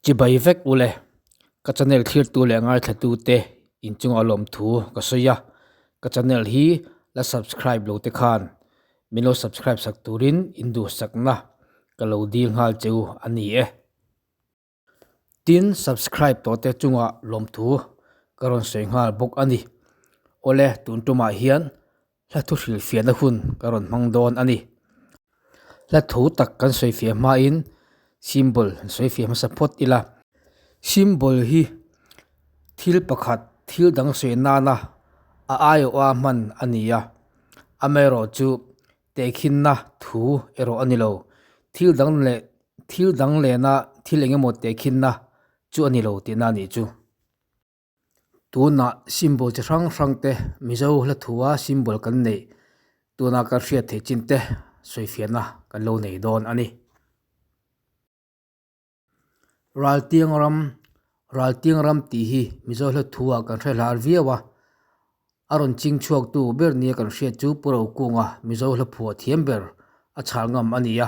Chibai vek ule, ka channel thlirtu leh ngaithlatu te inchunga lawmthu ka sawi a, ka channel hi la subscribe lo te khan min lo subscribe sak turin induhsakna ka lo dil nghal che u a ni e. Tin, subscribe tawh te chungah lawmthu ka rawn sawi nghal bawk a ni. Awle, tun tumah hian hla thu hrilhfiahna hun ka rawn hmang dawn a ni. Hla thu tak kan sawifiah hmain symbol han sawifiah hmasa phawt ila. Symbol hi thil pakhat thil dang sawi nana a aiawha hman a ni a, amaherawhchu tehkhinna thu erawh a ni lo. Thil dang leh thil dang lena thil eng emaw tehkhinna chu a ni lo tihna a nih chu. Tunah symbol chi hrang hrang te Mizo hla thua symbol kan neih tuna kan hriat theih chin te sawifiahna kan lo nei dawn a ni. Raltiang ram Raltiang ram tih hi Mizo hla thua kan hre hlar viau a, a rawn ching chhuak tu ber nia kan hriat chu Pu Rokunga Mizo hla phuah thiam ber a chhal ngam a ni a.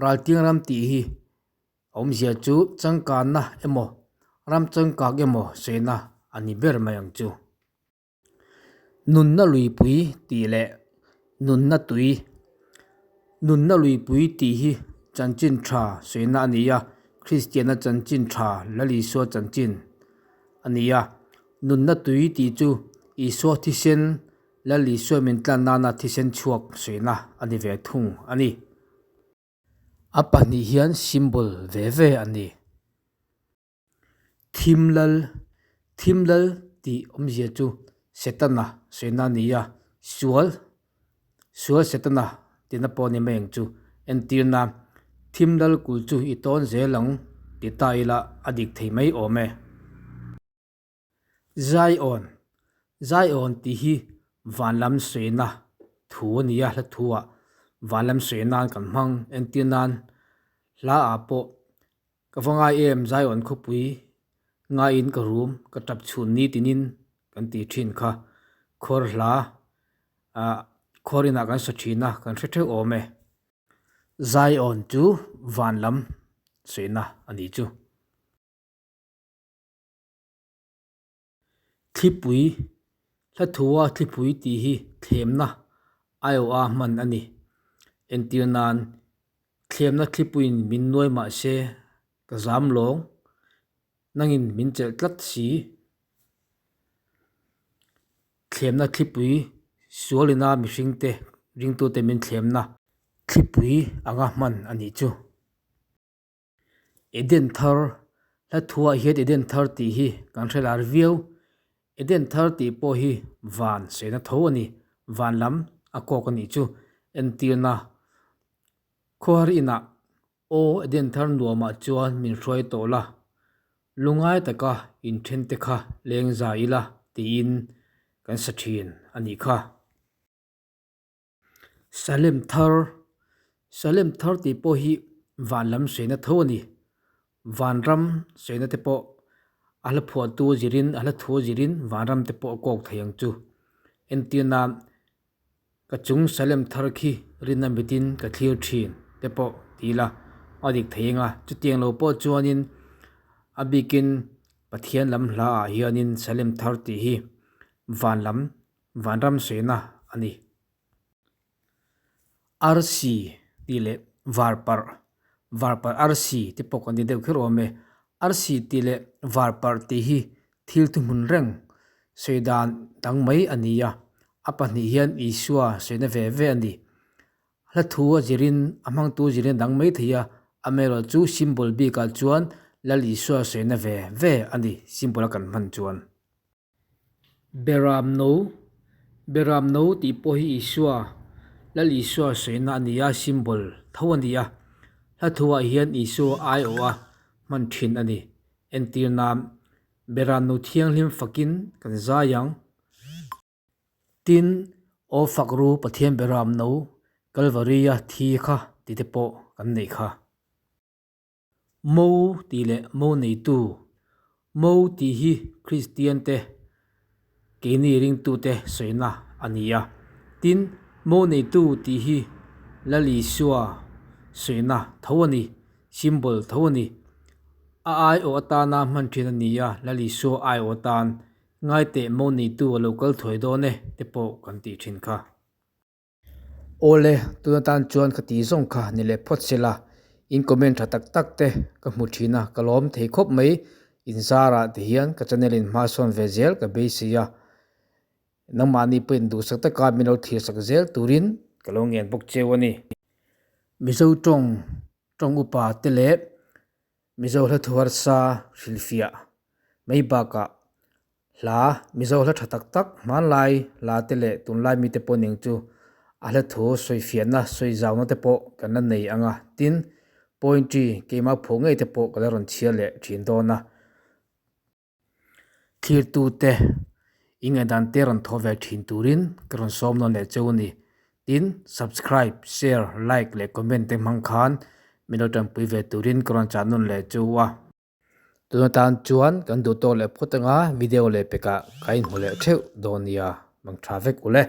Raltiang ram tih hi Awmzia chu changkanna emaw, ram changkak emaw sawina a ni ber mai ang chu. Nunna luipui tih leh nunna tui. Nunna luipui tih hi chanchin tha sawina a ni a, Kristiana chanchin tha Lal Isua chanchin a ni a. Nunna tui tih chu Isua thisen, Lal Isua min tlan nana thisen chhuak sawina a ni ve thung a ni. A pahnih hian symbol ve ve a ni. Thimlal, Thimlal tih awmzia chu Setana sawiina a ni a, sual, sual Setana tihna pawh a ni mai ang chu. Entirna, Thimlal kul chu i tawn zel ang ti ta ila a dik thei mai awm e. Zion, Zion tih hi van lam sawiina thu a ni a, hla thu ah van lam sawi nan kan hmang. Entir nan hla ah pawh ka va ngai em Zion khawpui ngaiin ka rum ka tap chhun ni tinin kan tih thin kha. Khuar hla ah khuar inah kan sa thin a, kan hre theuh awm e. Zion chu van lam sawiina a nih chu. Thlipui, Hlathua thlipui tih hi thlemna aiawha hman a ni. Entir nan, thlemna thlipuiin min nuai mah se ka zam lawng, nangin min chelh tlat si. Thlemna thlipui sualina mihringte ringtute min thlemna thlipui anga hman a nih chu. Eden thar, hla thuah hian Eden thar tih hi kan hre lar viau. Eden thar tih pawh hi van saina tho a ni, van lam a kawk a nih chu. Entirna, Khuahar inah aw Eden thar nuamah chuan min hruai tawh la, lungai taka inthen te kha leng za ila tiin kan sa thin a nih kha. Salem thar, Salem thar tih pawh hi van lam sawiina tho a ni. Vanram sawiina te pawh a hla phuahtu zirin a hla thu zirin vanram te pawh a kawk thei ang chu. Entir nan ka chung Salem thar khi rinna mitin ka thlir thin te pawh ti ila a dik thei ang a. Chutiang lo pawh chuanin a bikin Pathian lam hla ah hianin Salem thar tih hi van lam Vanram sawiina a ni. Arsi tih leh varparh, varparh arsi te pawh kan ti deuh kher awm e. Arsi tih leh varparh tih hi thil thuhmun reng sawi dan dang mai a ni a, a pahnih hian Isua sawina ve ve a ni. Hla thu a zirin, a hmangtu zirin a dang mai thei a, amaherawh chu symbol bikah chuan Lal Isua sawina ve ve a ni, symbol a kan hman chuan. Beram no, Beram no tih pawh hi Isua, Lal Isua sawiina a ni a, symbol tho a ni a. Hla thuah hian Isua aiawh a hman thin a ni. Entir nan, Beram no thianghlim fakin kan zai ang. Tin, Aw fak ru Pathian Beram no, Kalvari-a thi kha tih te pawh kan neih kha. Mo tih leh mo neitu. Mo tih hi Kristian te, keini ringtute sawina a ni a. Tin, mo neitu tih hi Lal Isua sawina tho a ni, symbol tho a ni. A aiawh atana hman thin a ni a, Lal Isua aiawh atan ngaiteh mo neitu a lo kal thuai dawn e te pawh kan tih thin kha. Awle, tun atan chuan ka ti zawng kha ni leh phawt se la, in comment tha tak tak te ka hmu thin a, ka lawm thei khawp mai, in zarah ti hian ka channel in hma sawn ve zel ka beisei a, nangmahni pawhin duhsak taka min lo thlir sak zel turin ka lo ngen bawk cheu a ni. Mizo tawng tawng upa te leh Mizo hla thu harsa hrilhfiah mai bakah hla Mizo hla tha tak tak hmanlai hla te leh tunlai mite pawh ning chu a hla thu sawifiahna sawi zauna te pawh kan la nei ang a, tin poetry keimah phuah ngei te pawh ka la rawn chhiar leh thin dawn a. Thlirtute i ngaihdan te rawn thaw ve thin turin ka rawn sawm nawn leh cheu a ni. Tin, subscribe, share, like leh comment te hmang khan min lo tanpui ve turin ka rawn chah nawn leh cheu a. Tun atan chuan kan duh tawk leh phawt anga video leh pekah ka inhmu leh theuh dawn nia, mang tha vek ule.